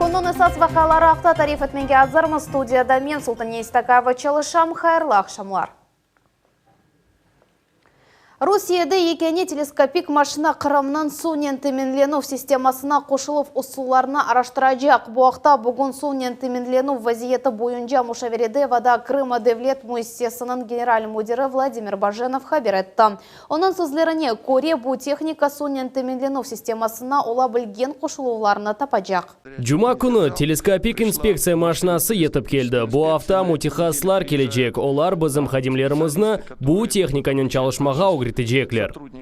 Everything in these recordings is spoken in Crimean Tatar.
Künniñ esas vaqiaları aqta tarif etmege azırmız. Studiyada men, Sultaniye İstakayeva, çalışam. Hayırlı aqşamlar. Rusiyede yekâne teleskopik maşina Qırımnıñ suvnen teminlenüv sistemasına qoşuluv usullarını araştıracaq. Bu aqta bugün suvnen teminlenüv vaziyeti boyunca muşaverede Voda Krıma devlet müessisesiniñ general müdiri Vladimir Bajenov haber etti. Onıñ sözlerine köre, bu tehnika suvnen teminlenüv sistemasına ola bilgen qoşuluvlarnı tapacaq. Cuma künü teleskopik inspektsiya maşinası yetip keldi. Bu afta mütehassıslar kelecek, olar bizim hadimlerimizni bu tehnikanen çalışmağa ögretecekler.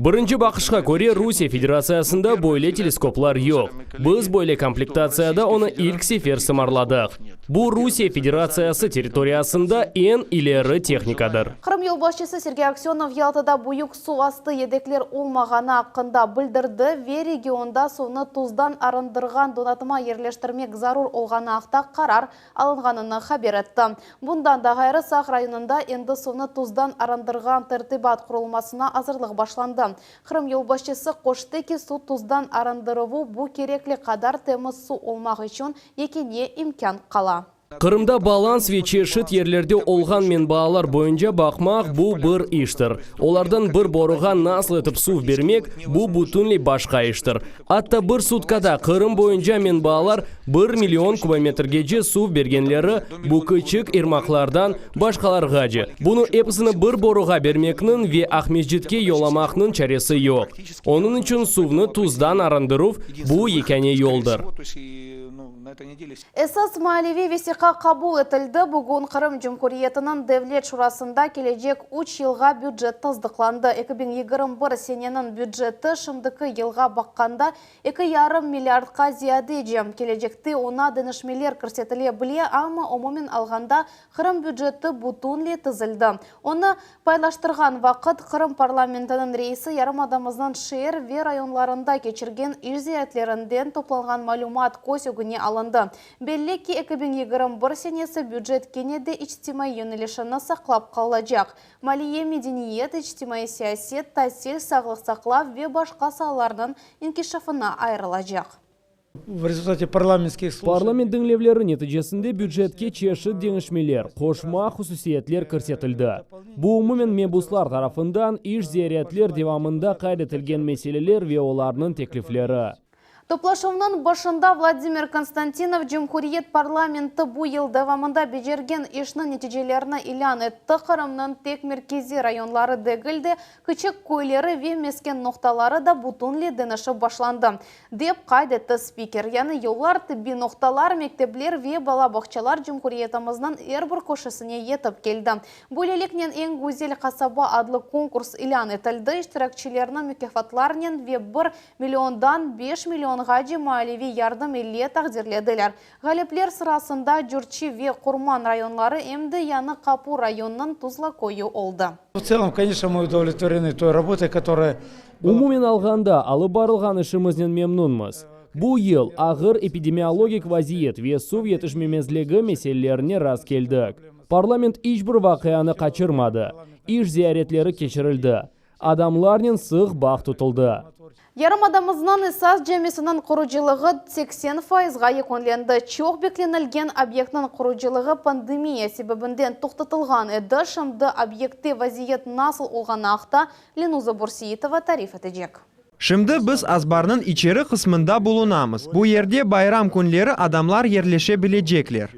Birinci baqışqa köre, Rusiye Federatsiyasında böyle teleskoplar yoq. Biz böyle komplektatsiyada onı ilk sefer sımarladıq. Bu Rusiye Federatsiyası territoriyasında eñ ileri tehnikadır. Qırım yolbaşçısı Sergey Aksönov Yaltada büyük suv astı yedekler olmağanı aqqında bildirdi ve regionda suvnı tuzdan arındırğan donatma yerleştirmek zarur olğanı aqta qarar alınğanını haber etti. Bundan da ğayrı, Saq rayonında endi suvnı tuzdan arındırğan tertibat qurulmasına azırlıq başlandı. Qırım yolbaşçısı qoştı ki, suv tuzdan arındıruvı bu kerekli qadar temiz suv olmaq içün yekâne imkân qala. Qırımda balans ve çeşit yerlerde olğan menbaalar boyunca baqmaq, bu bir iştir. Olardan bir boruğa nasıl etip suv bermek, bu bütünley başqa iştir. Atta bir sutkada Qırım boyunca menbaalar bir million kubometrgece suv bergenleri bu kiçik irmaqlardan başqalarğace, bunı episini bir boruğa bermekniñ ve Aqmescitke yollamaqnıñ çaresi yoq. Onıñ içün suvnı tuzdan arındıruv, bu yekâne yoldır. Esas maliyeviy vesiqa qabul etildi. Bugün Qırım Cumhuriyetiniñ Devlet Şurasında kelecek üç yılğa bücet tasdıqlandı. 2021 seneniñ büceti şimdiki yılğa baqqanda 2,5 milliardqa ziyadece. Kelecekte oña deñişmeler kirsetile bile, amma umumen alğanda Qırım büceti bütünley tizildi. Onı paylaştırğan vaqıt Qırım parlamentiniñ reisi yarımadamıznıñ şeer ve rayonlarında keçirgen iş ziyaretlerinden toplanğan malümat köz ögüne alındı. Belli ki, 2021 senesi bücet kene de içtimaiy yönelişini saqlap qalacaq, maliye, medeniyet, içtimaiy siyaset, tasil, sağlıq saqlav ve başqa saalarnıñ inkişafına ayırılacaq. V rezultate parlamentskih sluşaniy. Parlament diñlevleri neticesinde bücetke çeşit deñişmeler, qoşma hususiyetler kirsetildi. Bu umumen mebuslar tarafından iş ziyaretler devamında qayd etilgen meseleler ve olarnıñ teklifleri. Toplaşuvnıñ başında Vladimir Konstantinov cumhuriyet parlamenti bu yıl devamında becergen işniñ neticelerini ilân etti, Qırımnıñ tek merkeziy rayonları degil de, kiçik köyleri ve mesken noqtaları da bütünley deñişip başlandı, dep qayd etti spiker. Yañı yollar, tibbiy noqtalar, mektepler ve bala bağçalar cumhuriyetimizniñ er bir köşesine yetip keldi. Böyleliknen, Eñ güzel qasaba adlı konkurs ilân etildi, iştirakçilerni mukâfatlarnen ve bir milliondan beş millionğace maliyeviy yardım ile taqdirlediler. Ğalipler sırasında Cürçi ve Qurman rayonları, em de Yañı Qapu rayonınıñ Tuzla köyü oldı. V tselom, koneçno, mı udovletvorenı toy rabotoy, kotoraya byla. Umumen alğanda, alıp barılğan işimiznen memnunmız. Bu yıl ağır epidemiologik vaziyet ve suv yetişmemezligi meselelerine rast keldik. Parlament iç bir vaqianı qaçırmadı, iş ziyaretleri keçirildi, Adamlarnen sıq bağ tutuldı. Yarımadamıznıñ esas camisiniñ qurucılığı 80 fayızğa yekünlendi. Çoq beklenilgen obyektniñ qurucılığı pandemiya sebebinden toqtatılğan edi. Şimdi obyektte vaziyet nasıl olğanı aqta Lenuza Bürseitova tarif etecek. Şimdi biz azbarnıñ içeri qısmında bulunamız, bu yerde bayram künleri adamlar yerleşe bilecekler.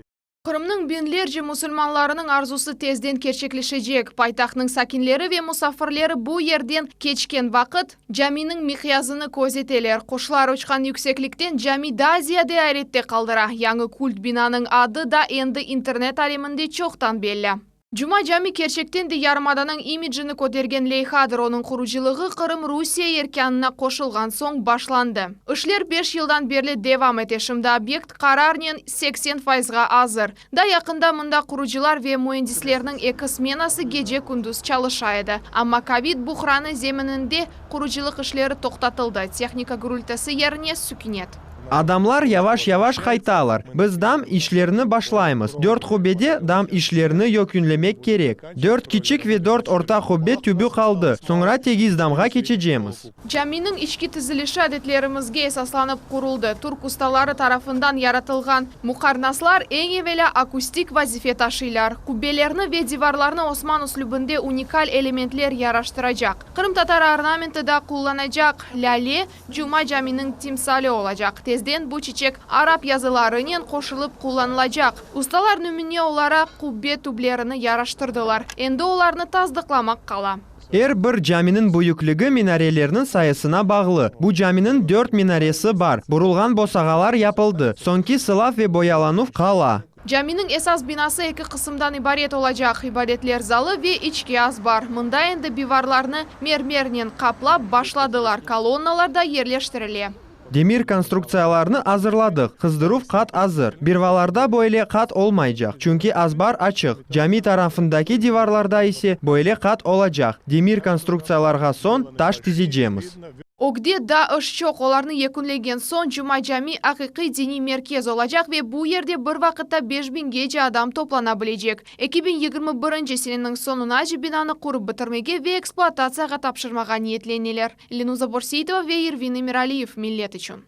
Qırımnıñ biñlerce musulmanlarınıñ arzusı tezden kerçekleşecek. Paytahtnıñ sakinleri ve musafirleri bu yerden keçken vaqıt, caminiñ miqyasını köz eteler. Quşlar uçqan yükseklikten cami daa ziyade ayrette qaldıra. Yañı kult binanıñ adı da endi internet aleminde çoqtan belli. Cuma Cami kerçekten de yarımadanıñ imicini kötergen leyhadır, onıñ qurucılığı Qırım Rusiye erkânına qoşulğan soñ başlandı. İşler beş yıldan berli devam ete, şimdi obyekt qararnen 80 fayızğa azır. Daa yaqında mında qurucılar ve müendislerniñ eki smenası gece-kündüz çalışa edi. Amma kovid buhranı zemininde qurucılıq işleri toqtatıldı, tehnika gürültisi yerine sükünet. Adamlar yavaş-yavaş qaytalar. Biz dam işlerini başlaymız. Dört qubbede dam işlerini yekünlemek kerek. Dört kiçik ve dört orta qubbe tübü qaldı. Soñra tegiz damğa keçecemiz. Caminiñ içki tizilişi adetlerimizge esaslanıp quruldı. Türk ustaları tarafından yaratılğan muqarnaslar eñ evelâ akustik vazife taşıylar. Qubbelerni ve divarlarnı osman üslübinde unikal elementler yaraştıracaq. Qırımtatar ornamenti da qullanacaq. Lâle, Cuma caminiñ timsali olacaq. Tezden bu çiçek arap yazılarınen qoşulıp qullanılacaq. Ustalar nümüne olaraq qubbe tüblerini yaraştırdılar. Endi olarnı tasdıqlamaq qala. Er bir caminiñ büyükligi minarelerniñ sayısına bağlı. Bu caminiñ dört minaresi bar. Burulğan bosağalar yapıldı. Soñki sılav ve boyalanuv qala. Caminiñ esas binası eki qısımdan ibaret olacaq, ibadetler zalı ve içki azbar. Mında endi bivarlarnı mermernen qaplap başladılar, kolonnalar da yerleştirile. Demir konstruktsiyalarnı azırladıq, qızdıruv qat azır. Birvalarda böyle qat olmaycaq, çünki azbar açıq, cami tarafındaki divarlarda ise böyle qat olacaq, demir konstruktsiyalarğa soñ taş tizecemiz. Ögde daa iş çoq, olarnı yekünlegen soñ Cuma Cami aqiqiy diniy merkez olacaq ve bu yerde bir vaqıtta beş biñgece adam toplana bilecek. 2021 seneniñ soñunace binanı qurıp bitirmege ve ekspluatatsiyağa tapşırmağa niyetleneler. Lenuza Borseitova ve Ervin Emiraliyev, Millet içün.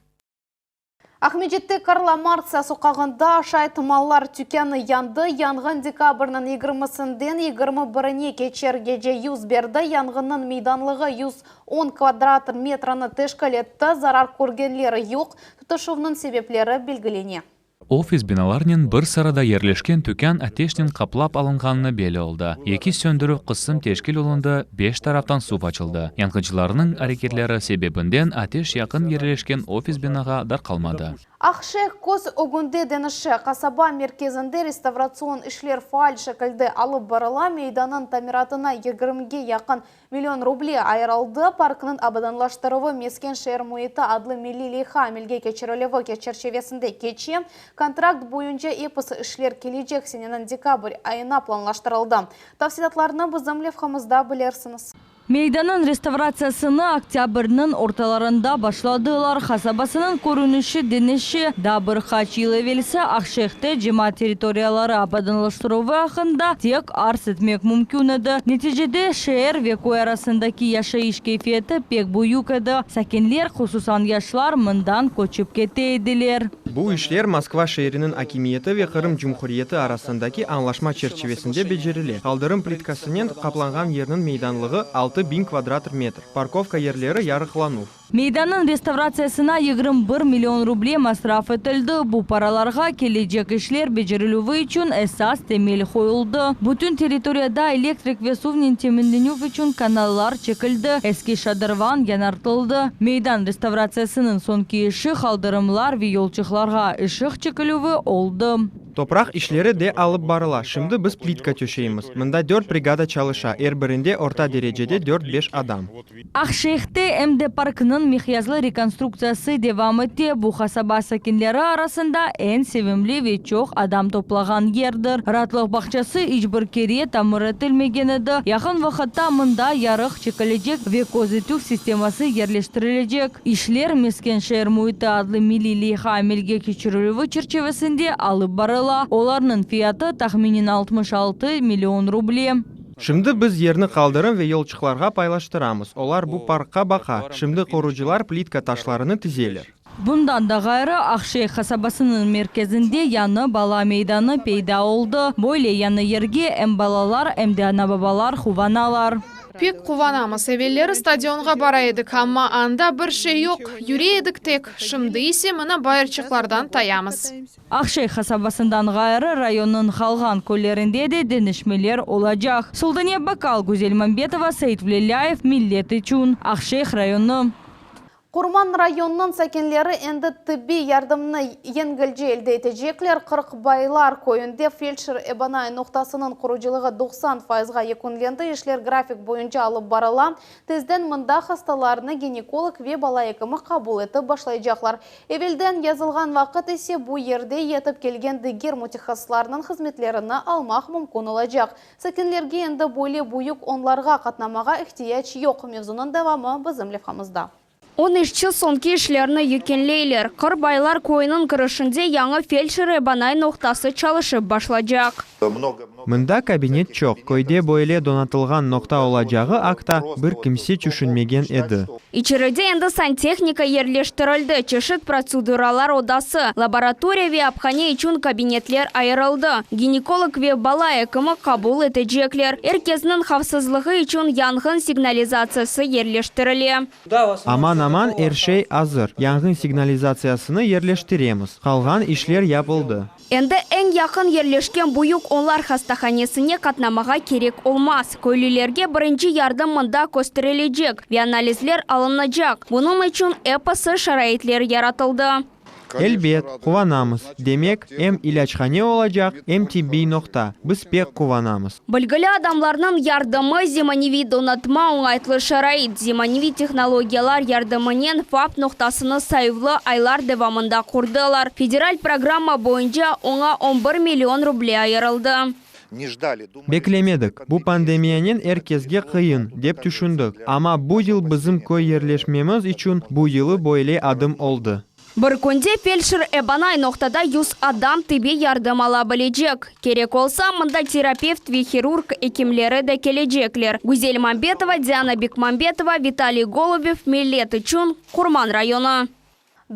Aqmescitte Karla Marksa soqağında aşayt mallar tükânı yandı. Yanğın dekabrniñ yigirmisinden yigirmi birine keçer gece yüz berdi. Yanğınnıñ meydanlığı 110 kvadrat metrni teşkil etti. Zarar körgenler yoq. Tutuşuvnıñ sebepleri belgilene. Ofis binalarnen bir sırada yerleşken tükân ateşnen qaplap alınğanı belli oldı. Eki söndürüv qısım teşkil olundı, beş taraftan suv açıldı. Yanğıcılarnıñ areketleri sebebinden ateş yaqın yerleşken ofis binağa darqalmadı. Aqşeyh köz ögünde deñişe. Qasaba merkezinde restavratsion işler faal şekilde alıp barıla. Meydannıñ tamiratına 20-ge yaqın million ruble ayırıldı. Parknıñ abadanlaştıruvı Mesken şeer müiti adlı milliy leyha amelge keçirilüvi çerçivesinde keçe. Kontrakt boyunca episi işler kelecek seneniñ dekabr ayına planlaştırıldı. Tafsilâtlarnı bizim levhamızda bilirsiñiz. Meydannıñ restavratsiyasını oktâbrniñ ortalarında başladılar. Qasabasınıñ körünişi deñişe. Daa bir qaç yıl evelsi Aqşeyhte cemaat territoriyaları abadanlaştıruvı aqqında tek arz etmek mümkün edi. Neticede şeer ve köy arasındaki yaşayış keyfiyeti pek büyük edi. Sakinler, hususan yaşlar, mından köçip kete ediler. Bu işler Moskva şeeriniñ akimiyeti ve Qırım Cumhuriyeti arasındaki añlaşma çerçivesinde becerile. Qaldırım plitkasınen qaplanğan yerniñ meydanlığı 6000 kvadrat metr. Parkovka yerleri yarıqlanuv. Meydannıñ restavratsiyasına 21 million ruble masraf etildi. Bu paralarğa kelecek işler becerilüvi içün esas temel qoyuldı. Bütün territoriyada elektrik ve suvnen teminlenüv içün kanallar çekildi. Eski şadırvan yañartıldı. Meydan restavratsiyasınıñ soñki işi qaldırımlar ve yolçıqlarğa ışıq çekilüvi oldı. Topraq işleri de alıp barıla. Şimdi biz plitka töşeymiz. Mında dört brigada çalışa, er birinde orta derecede dört-beş adam. Aqşeyhte em de parknıñ miqyaslı rekonstruktsiyası devam ete. Bu qasaba sakinleri arasında eñ sevimli ve çoq adam toplağan yerdir. Raatlıq bağçası iç bir kere tamir etilmegen edi. Yaqın vaqıtta mında yarıq çekilecek ve közetüv sisteması yerleştirilecek. İşler Mesken şeer müiti adlı milliy leyha amelge keçirilüvi çerçivesinde alıp barıla. Olarnıñ fiyatı tahminen 66 million ruble. Şimdi biz yerni qaldırım ve yolçıqlarğa paylaştıramız. Olar bu parkqa baqa. Şimdi qurucılar plitka taşlarını tizeler. Bundan da ğayrı, Aqşeyh qasabasınıñ merkezinde yañı bala meydanı peyda oldı. Böyle yañı yerge em balalar, em de ana-babalar quvanalar. Pek quvanamız. Evelleri stadionğa bara edik, amma anda bir şey yoq, yüre edik tek. Şimdi ise mına bayırçıqlardan tayamız. Aqşeyh qasabasından ğayrı rayonnıñ qalğan köylerinde de deñişmeler olacaq. Sultaniye Bakal, Güzel Mambetova, Seit Velilâyev, Millet içün, Aqşeyh rayonı. Qurman rayonınıñ sakinleri endi tibbiy yardımnı yengilce elde etecekler. Qırqbaylar köyünde feldşer-ebanay noqtasınıñ qurucılığı 90 fayızğa yekünlendi. İşler grafik boyunca alıp barıla. Tezden mında hastalarnı ginekolog ve bala ekimi qabul etip başlaycaqlar. Evelden yazılğan vaqıt ise bu yerde yetip kelgen diger mütehassıslarnıñ hızmetlerini almaq mümkün olacaq. Sakinlerge endi böyle büyük yollarğa qatnamağa ihtiyac yoq. Mevzunıñ devamı bizim levhamızda. On işçi soñki işlerni yekünleyler. Qırbaylar köyüniñ kirişinde yañı feldşer-ebanay noqtası çalışıp başlacaq. Mında kabinet çoq, köyde böyle donatılğan noqta olacağı aqta bir kimse tüşünmegen edi. İçeride endi santehnika yerleştirildi, çeşit protseduralar odası, laboratoriya ve aphane içün kabinetler ayırıldı. Ginekolog ve bala ekimi qabul etecekler. Er kesniñ havfsızlığı içün yanğın signalizatsiyası yerleştirile. Aman-aman er şey azır, yanğın signalizatsiyasını yerleştiremiz, qalğan işler yapıldı. Endi eñ yaqın yerleşken Büyük Onlar hastahanesine qatnamağa kerek olmaz. Köylülerge birinci yardım mında kösterilecek ve analizler alınacaq. Bunıñ içün episi şaraitler yaratıldı. Elbet, quvanamız. Demek, em ilâchane olacaq, em tibbiy noqta. Biz pek quvanamız. Bilgili adamlarnıñ yardımı, zemaneviy donatma, oñaytlı şarait, zemaneviy tehnologiyalar yardımınen FAP noqtasını sayuvlı aylar devamında qurdılar. Federal programma boyunca oña on bir million ruble ayırıldı. Beklemedik, bu pandemiyanen er kesge qıyın, dep tüşündik. Amma bu yıl bizim köy yerleşmemiz içün bu yılı böyle adım oldı. Bir künde feldşer-ebanay noqtada yüz adam tibbiy yardım ala bilecek. Kerek olsa, mında terapevt ve hirurg ekimleri de kelecekler. Güzel Mambetova, Diana Bekmambetova, Vitaliy Golubev, Millet içün, Qurman rayonı.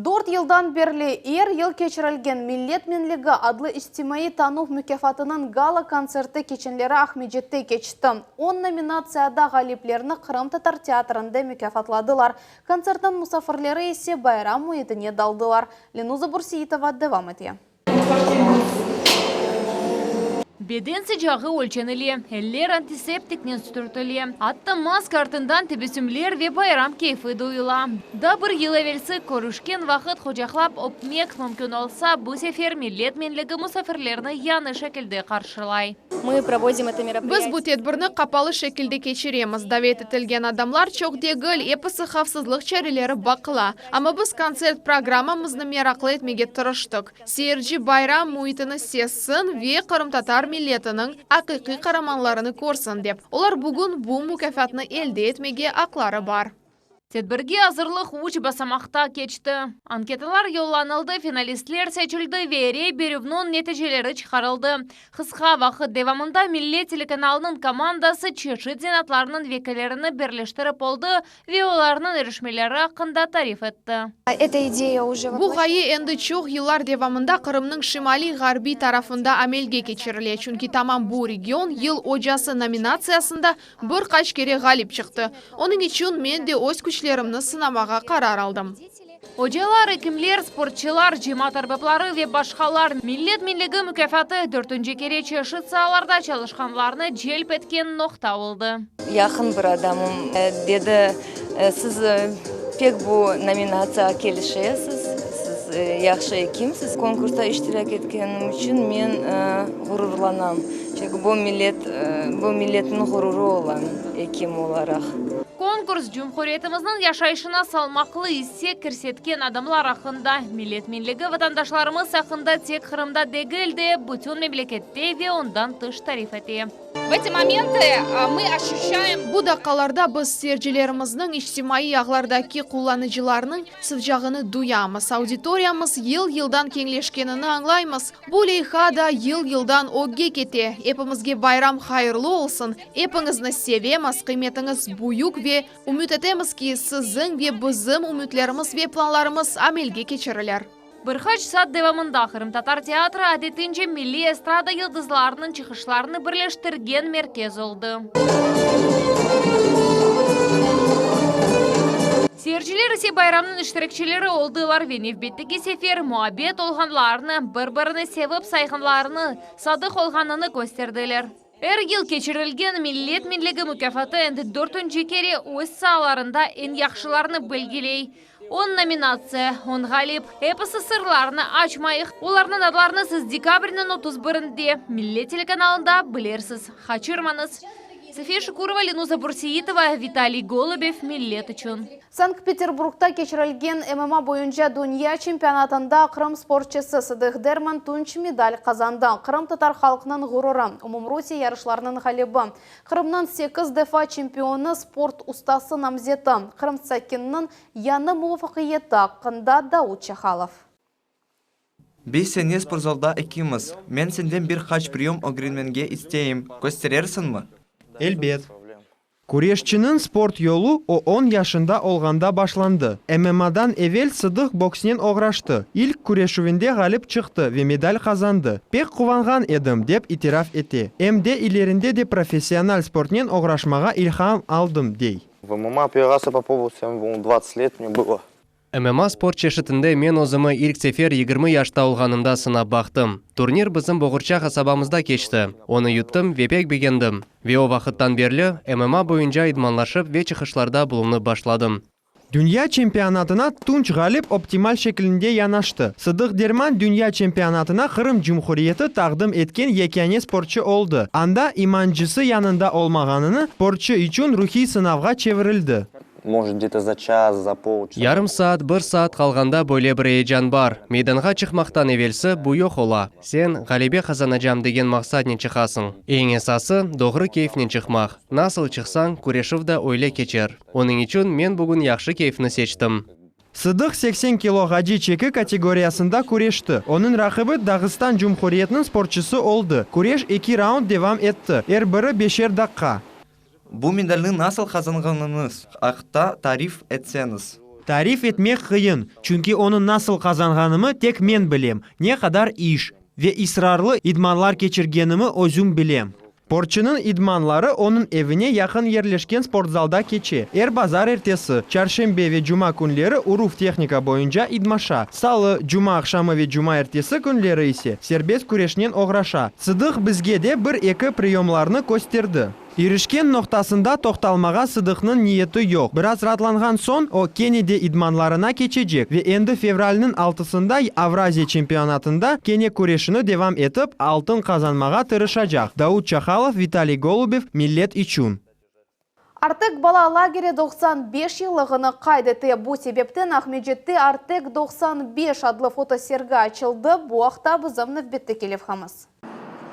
Dört yıldan berli er yıl keçirilgen Millet menligi adlı içtimaiy tanuv mukâfatınıñ gala-kontserti keçenleri Aqmescitte keçti. On nominatsiyada ğaliplerni Qırımtatar teatrinde mukâfatladılar. Kontsertniñ musafirleri ise bayram müitine daldılar. Lenuza Bürseitova devam ete. Beden sıcağı ölçenile, eller antiseptiknen sütürtile, atta maska artından tebessümler ve bayram keyfi duyula. Daa bir yıl evelsi körüşken vaqıt quçaqlap öpmek mümkün olsa, bu sefer Millet menligi musafirlerni yañı şekilde qarşılay. Biz bu tedbirni qapalı şekilde keçiremiz, davet etilgen adamlar çoq degil, episi havfsızlıq çareleri baqıla. Amma biz kontsert programmamıznı meraqlı etmege tırıştıq, seyirci bayram müitini sezsin ve qırımtatar milletiniñ aqiqiy qaramanlarını körsin dep. Olar bugün bu mukâfatnı elde etmege aqları bar. Tedbirge azırlıq üç basamaqta keçti. Anketalar yollanıldı, finalistler seçildi ve rey berüvniñ neticeleri çıqarıldı. Qısqa vaqıt devamında Millet telekanalınıñ komandası çeşit zenaatlarnıñ vekillerini birleştirip oldı ve olarnıñ irişmeleri aqqında tarif etti. Bu ğaye endi çoq yıllar devamında Qırımnıñ şimaliy-ğarbiy tarafında amelge keçirile, çünki tamam bu region Yıl ocası nominatsiyasında Bir qaç kere ğalip çıqtı. Onıñ içün men de öz küçlerimni sınamağa qarar aldım. Ocalar, ekimler, sportçılar, cemaat erbapları ve başqalar Millet menligi mukâfatı dörtünci kere çeşit saalarda çalışqanlarnı celp etken noqta oldı. Yaqın bir adamım dedi, Siz pek bu nominatsiyağa kelişesiz, siz yahşı ekimsiz. Konkursta iştirak etkenim içün men ğururlanam, çünki bu millet, bu milletniñ ğururı olam ekim olaraq. Konkurs, cumhuriyetimizniñ yaşayışına salmaqlı isse kirsetken adamlar aqqında, millet menligi vatandaşlarımız aqqında tek Qırımda degil de, bütün memlekette ve ondan tış tarif ete. V eti momentı mı oşuşçaem. Bu daqqalarda biz seyircilerimizniñ, içtimaiy ağlardaki qullanıcılarnıñ sıcağını duyamız. Auditoriyamız yıl-yıldan keñleşkenini añlaymız. Bu leyha da yıl-yıldan ögge kete. Epimizge bayram hayırlı olsun! Epiñizni sevemiz, qıymetiñiz büyük ve ümüt etemiz ki, siziñ ve bizim ümütlerimiz ve planlarımız amelge keçirilir. Bir qaç saat devamında qırımtatar teatri adetince milliy estrada yıldızlarınıñ çıqışlarını birleştirgen merkez oldı. Seyirciler ise bayramnıñ iştirakçileri oldılar ve nevbetteki sefer muabbet olğanlarını, bir-birini sevip sayğanlarını, sadıq olğanını kösterdiler. Er yıl keçirilgen Millet menligi mukâfatı endi dörtünci kere öz saalarında eñ yahşılarnı belgiley. On nominatsiya, on ğalip. Episi sırlarını açmayıq, olarnıñ adlarını siz dekabrniñ 31-nde Millet telekanalında bilersiz. Qaçırmañız! Safiye Şukurova, Lenuza Burseitova, Vitaliy Golubev, Millet içün. Sankt-Peterburgda keçirilgen MMA boyunca dünya çempionatında Qırım sportçısı Sıdıq Derman tunç medal qazandı. Qırımtatar halqınıñ ğururı, Umumrusiye yarışlarınıñ ğalibi, Qırımnıñ sekiz defa çempionı, sport ustası namzeti, Qırım sakininiñ yañı muvafaqiyeti aqqında Daud Çahalov. Biz seni sportzalda ekimiz. Men senden bir qaç priyom ögrenmege isteyim. Kösterersiñmi? Elbet. Küreşçiniñ sport yolu o on yaşında olğanda başlandı. MMAdan evel Sıdıq boksnen oğraştı. İlk küreşüvinde ğalip çıqtı ve medal qazandı. Pek quvanğan edim, dep itiraf ete. Em de ilerinde de professional sportnen oğraşmağa ilham aldım, dey. В MMA первый раз я попробовал себя, по-моему, 20 лет мне было. MMA sport çeşitinde men özümi ilk sefer 20 yaşta olğanımda sınap baqtım. Turnir bizim Boğurça qasabamızda keçti. Onı yuttım ve pek begendim. Ve o vaqıttan berli MMA boyunca idmanlaşıp ve çıqışlarda bulunıp başladım. Dünya çempionatına tunç ğalip optimal şekilinde yanaştı. Sıdıq Derman dünya çempionatına Qırım Cumhuriyeti taqdim etken yekâne sportçı oldı. Anda imancısı yanında olmağanını sportçı içün ruhiy sınavğa çevirildi. Может, где-то за час, за полчаса. Yarım saat, bir saat qalğanda böyle bir eyecan bar. Meydanğa çıqmaqtan evelsi bu yoq ola. Sen, ğalebe qazanacam degen maqsadnen çıqasıñ. Eñ esası, doğru keyfnen çıqmaq. Nasıl çıqsañ, küreşüv da öyle keçer. Onıñ içün men bugün yahşı keyfni seçtim. Sıdıq 80 kiloğace çeki kategoriyasında küreşti. Onıñ raqibi Dağıstan Cumhuriyetiniñ sportçısı oldı. Küreş eki raund devam etti, er biri beşer daqqa. Bu medalni nasıl qazanğanıñız aqta tarif etseñiz. Tarif etmek qıyın, çünki onı nasıl qazanğanımı tek men bilem. Ne qadar iş ve israrlı idmanlar keçirgenimi özüm bilem. Sportçunıñ idmanları onıñ evine yaqın yerleşken sportzalda keçe. Er bazarertesi, çarşenbe ve cuma künleri uruv tehnika boyunca idmaşa. Salı, cuma aqşamı ve cumaertesi künleri ise serbest küreşnen oğraşa. Sıdıq bizge de bir-eki priyomlarnı kösterdi. İrişken noqtasında toqtalmağa Sıdıqnıñ niyeti yoq. Biraz raatlanğan soñ, o, kene de idmanlarına keçecek ve endi fevralniñ altısında Avraziya çempionatında kene küreşini devam etip, altın qazanmağa tırışacaq. Daud Çahalov, Vitaliy Golubev, Millet içün. Artek bala lageri 95 yıllığını qayd ete. Bu sebepten Aqmescitte Artek 95 adlı fotosergi açıldı. Bu aqta bizim nevbetteki levhamız.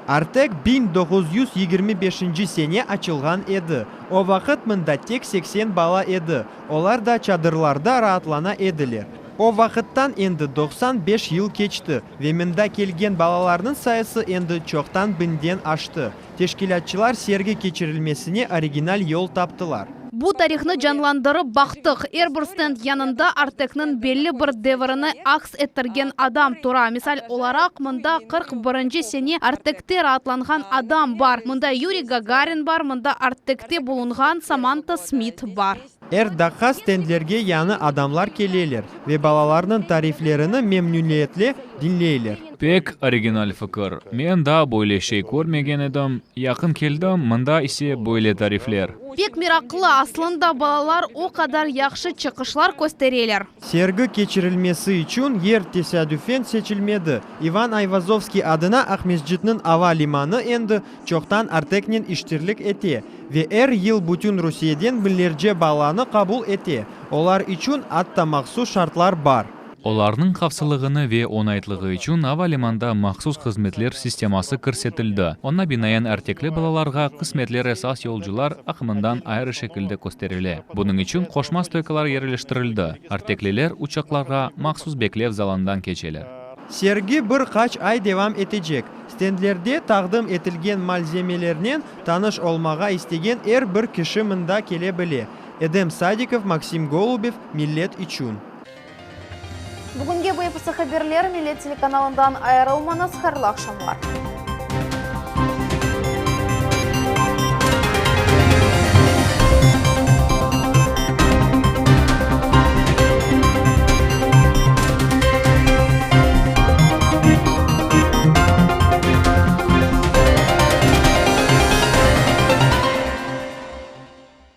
Artek 1925 sene açılğan edi. O vaqıt mında tek 80 bala edi, olar da çadırlarda raatlana ediler. O vaqıttan endi 95 yıl keçti ve mında kelgen balalarnıñ sayısı endi çoqtan biñden aştı. Teşkilâtçılar sergi keçirilmesine original yol taptılar. Bu tarihnı canlandırıp baqtıq. Er bir stend yanında Artekniñ belli bir devirini aks ettirgen adam tura. Misal olaraq, mında 41 sene Artekte raatlanğan adam bar, mında Yuriy Gagarin bar, mında Artekte bulunğan Samanta Smit bar. Er daqqa stendlerge yañı adamlar keleler ve balalarnıñ tariflerini memnüniyetle diñleyler. Pek original fikir. Men daa böyle şey körmegen edim. Yaqın keldim, mında ise böyle tarifler. Pek meraqlı, aslında balalar o qadar yahşı çıqışlar köstereler. Sergi keçirilmesi içün yer tesadüfen seçilmedi. İvan Ayvazovskiy adına Aqmescitniñ ava limanı endi çoqtan Arteknen iştirlik ete ve er yıl bütün Rusiyeden biñlerce balanı qabul ete, olar içün atta mahsus şartlar bar. Olarnıñ havfsızlığını ve oñaytlığı içün ava limanda mahsus hızmetler sisteması kirsetildi. Oña binaen artekli balalarğa qısmetler esas yolcular aqımından ayrı şekilde kösterile. Bunıñ içün qoşma stoykalar yerleştirildi, artekliler uçaqlarğa mahsus beklev zalından keçeler. Sergi bir qaç ay devam etecek. Stendlerde taqdim etilgen malzemelernen tanış olmağa istegen er bir kişi mında kele bile. Edem Sadikov, Maksim Golubev, Millet içün. Bugünge bu episi haberler, Millet telekanalından ayırılmañız, hayırlı aqşamlar.